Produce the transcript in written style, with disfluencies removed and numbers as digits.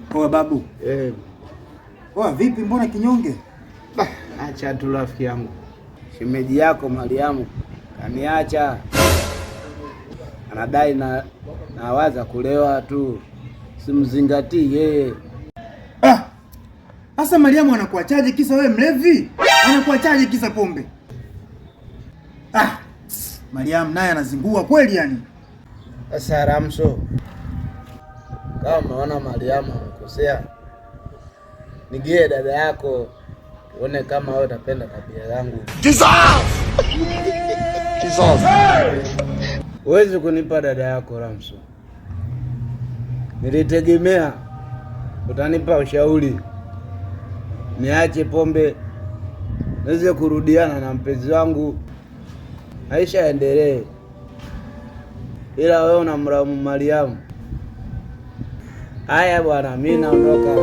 Poa babu. Eh. Poa vipi, mbona kinyonge? Bah, acha tu rafiki yangu. Shemeji yako Mariamu kaniacha, anadai na nawaza kulewa tu, simzingatii yeye. Ah! Sasa Mariamu anakuachaje kisa wewe mlevi? Anakuachaje kisa pombe? Ah! Mariamu naye anazingua kweli yani. Sasa Ramso, kama umeona Mariamu amekosea, nigie dada yako uone kama wewe utapenda tabia yangu. Jesus! Jesus! Huwezi kunipa dada yako Ramso, nilitegemea utanipa ushauri niache pombe niweze kurudiana na mpenzi wangu, maisha yaendelee, ila wewe unamlaumu Mariamu. Haya bwana, mi naondoka.